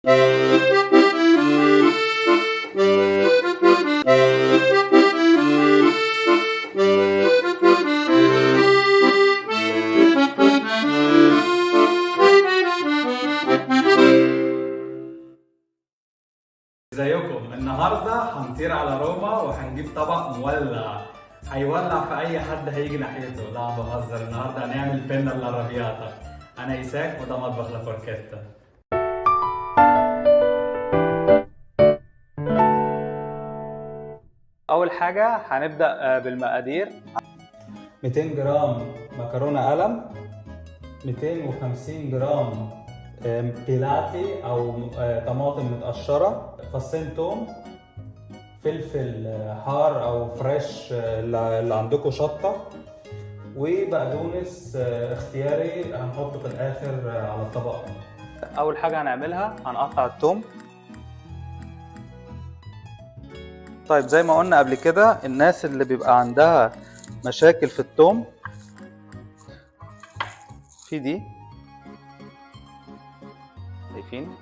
ازيكم؟ النهارده هنطير على روما وهنجيب طبق مولع هيولع في اي حد هيجي ناحيته. لا بهزر، النهارده هنعمل penne all'arrabbiata. انا ايساك وده مطبخ La Forchetta. اول حاجة هنبدا بالمقادير: 200 جرام مكرونه قلم، 250 جرام بيلاتي او طماطم متقشره، فصين توم، فلفل حار او fresh اللي عندكم، شطه، وبقدونس اختياري هنحطه في الاخر على الطبق. اول حاجة هنعملها هنقطع التوم. طيب زي ما قلنا قبل كده، الناس اللي بيبقى عندها مشاكل في التوم في دي، شايفين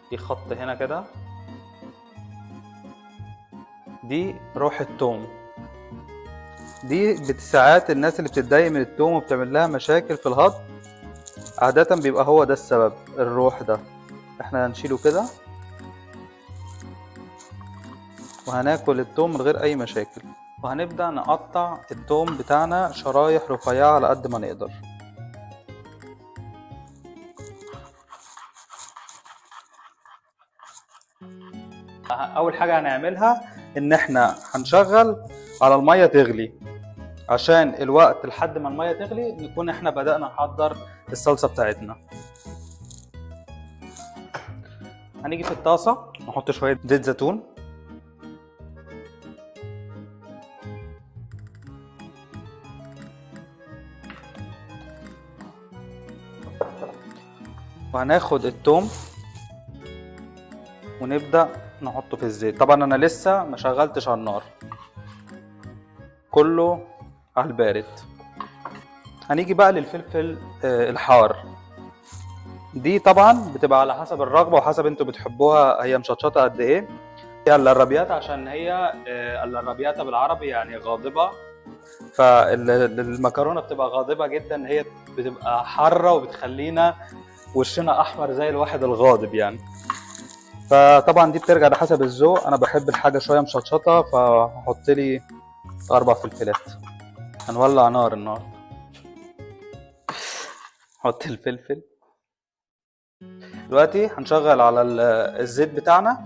في خط هنا كده، دي روح التوم. دي بتساعات الناس اللي بتتضايق من التوم وبتعمل لها مشاكل في الهضم، عادة بيبقى هو ده السبب، الروح ده. احنا هنشيله كده وهناكل التوم من غير اي مشاكل. وهنبدأ نقطع التوم بتاعنا شرايح رفيعة على قد ما نقدر. اول حاجة هنعملها ان احنا هنشغل على المية تغلي، عشان الوقت لحد ما المية تغلي نكون احنا بدأنا نحضر الصلصة بتاعتنا. هنيجي في الطاسة نحط شوية زيت زيتون، وهناخد التوم ونبدأ نحطه في الزيت. طبعا انا لسه ما شغلتش على النار، كله على البارد. هنيجي بقى للفلفل الحار. دي طبعا بتبقى على حسب الرغبة وحسب انتوا بتحبوها هي مشطشطه قد ايه. هي الربياتا، عشان هي الربياتا بالعربي يعني غاضبه، فالمكرونه بتبقى غاضبه جدا، هي بتبقى حارة وبتخلينا وشنا احمر زي الواحد الغاضب يعني. فطبعا دي بترجع لحسب الذوق، انا بحب الحاجة شوية مشطشطه فهحط لي 4 فلفلات. هنولع نار النهارده. نحط الفلفل دلوقتي، هنشغل على الزيت بتاعنا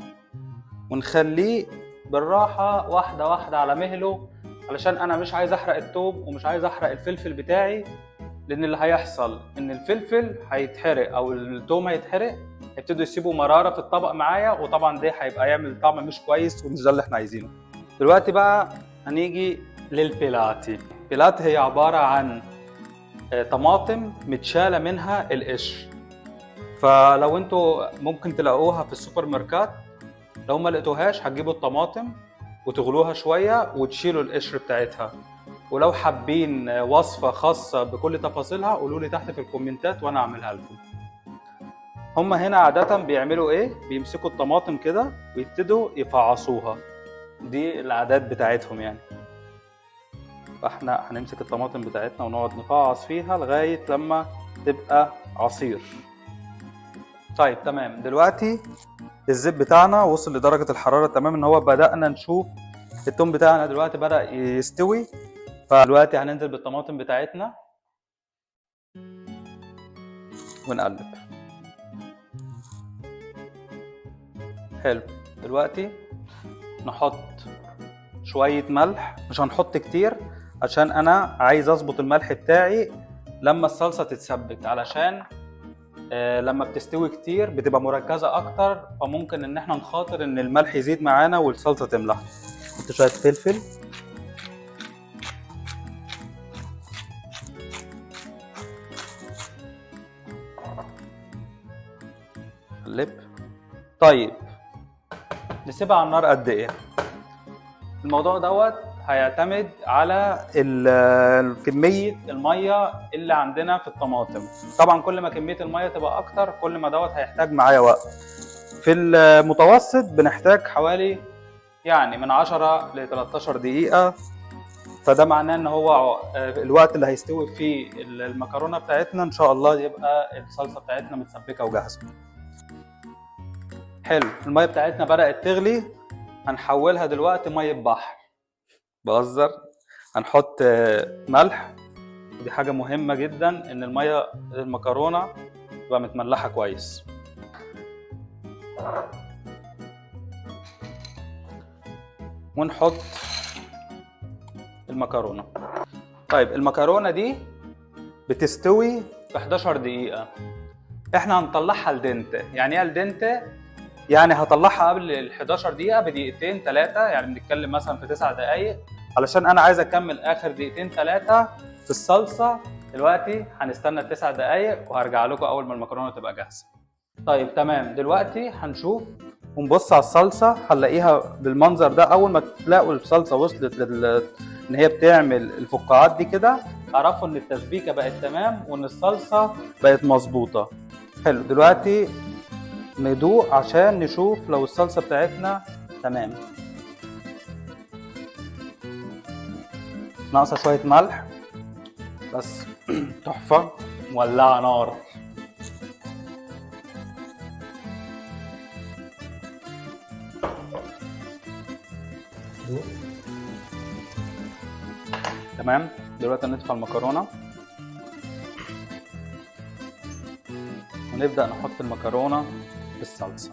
ونخليه بالراحة واحدة واحدة على مهله، علشان انا مش عايز احرق التوم ومش عايز احرق الفلفل بتاعي، لان اللي هيحصل ان الفلفل هيتحرق او التوم هيتحرق، هيبتدوا يسيبوا مرارة في الطبق معايا، وطبعا ده هيبقى يعمل طعم مش كويس ومش ده اللي احنا عايزينه. دلوقتي بقى هنيجي للبيلاتي. البيلاتي هي عبارة عن طماطم متشاله منها القشر، فلو انتوا ممكن تلاقوها في السوبر ماركت، لو ما لقيتوهاش هتجيبوا الطماطم وتغلوها شوية وتشيلوا القشر بتاعتها. ولو حابين وصفه خاصة بكل تفاصيلها قولوا لي تحت في الكومنتات وانا اعملها لكم. هما هنا عادة بيعملوا ايه؟ بيمسكوا الطماطم كده ويبتدوا يفعصوها، دي العادات بتاعتهم يعني. فاحنا هنمسك الطماطم بتاعتنا ونقعد نفعص فيها لغاية لما تبقى عصير. طيب تمام، دلوقتي الزيت بتاعنا وصل لدرجة الحرارة تمام، ان هو بدأنا نشوف التوم بتاعنا دلوقتي بدأ يستوي. فدلوقتي هننزل بالطماطم بتاعتنا ونقلب. حلو، دلوقتي نحط شوية ملح، مش هنحط كتير عشان انا عايز اظبط الملح بتاعي لما الصلصة تتسبك، علشان لما بتستوي كتير بتبقى مركزة اكتر، فممكن ان احنا نخاطر ان الملح يزيد معانا والصلصة تملح. نحط شوية فلفل، قلب. طيب نسيبها على النار قد ايه؟ الموضوع دوت هيعتمد على كمية المية اللي عندنا في الطماطم. طبعا كل ما كمية المية تبقى اكتر كل ما دوت هيحتاج معايا وقت. في المتوسط بنحتاج حوالي يعني من 10 ل 13 دقيقة، فده معناه ان هو الوقت اللي هيستوي فيه المكرونه بتاعتنا ان شاء الله يبقى الصلصه بتاعتنا متسبكه وجاهزة. حلو، المية بتاعتنا بدات تغلي، هنحولها دلوقتي مية بحر. بهزر. هنحط ملح، ودي حاجة مهمة جدا ان المية المكرونه تبقى متملحه كويس. ونحط المكرونه. طيب المكرونه دي بتستوي في 11 دقيقة، احنا هنطلعها الدنت. يعني ايه الدنت؟ يعني هطلعها قبل ال 11 دقيقة بدقيقتين ثلاثة، يعني بنتكلم مثلا في 9 دقائق، علشان انا عايز اكمل اخر دقيقتين ثلاثة في الصلصه. دلوقتي هنستنى 9 دقائق وهرجع لكم اول ما المكرونه تبقى جاهزة. طيب تمام، دلوقتي هنشوف ونبص على الصلصه، هنلاقيها بالمنظر ده. اول ما تلاقوا الصلصه وصلت ان هي بتعمل الفقاعات دي كده، اعرفوا ان التسبيكه بقت تمام وان الصلصه بقت مظبوطة. حلو، دلوقتي ندوق عشان نشوف لو الصلصه بتاعتنا تمام. ناقصه شوية ملح بس. تحفة، مولعه نار. تمام، دلوقتي نطفي المكرونه ونبدأ نحط المكرونه في الصلصه.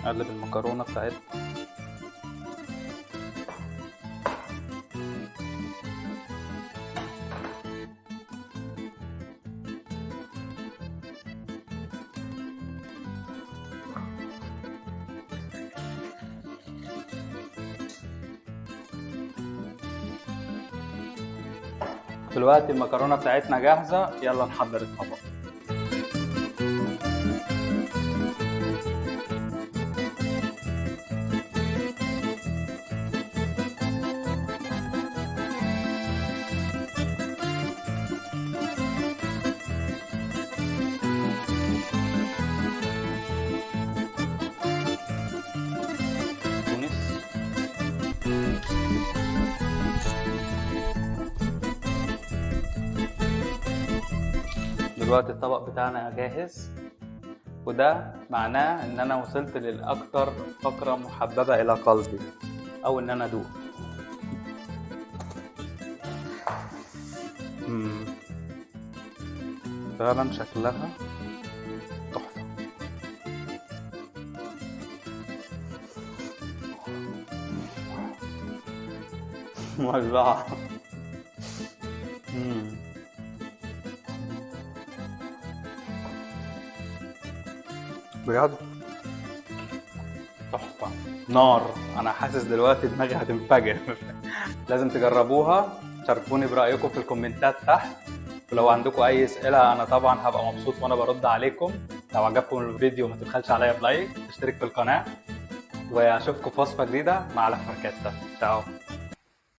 نقلب المكرونه بتاعتنا. دلوقتي المكرونه بتاعتنا جاهزة، يلا نحضر الطبق. دلوقتي الطبق بتاعنا جاهز، وده معناه ان انا وصلت للاكثر فقرة محببة الى قلبي، او ان انا ادوق. فعلا شكلها تحفة. مولعة. بجد تحفة، نار. أنا حاسس دلوقتي دماغي هتنفجر. لازم تجربوها، شاركوني برأيكم في الكومنتات تحت، ولو عندكم أي أسئلة أنا طبعا هبقى مبسوط وأنا برد عليكم. لو عجبكم الفيديو ما تبخلش عليا ب like، تشترك في القناة، وأشوفكم في وصفة جديدة مع لافركيتا. تشاو.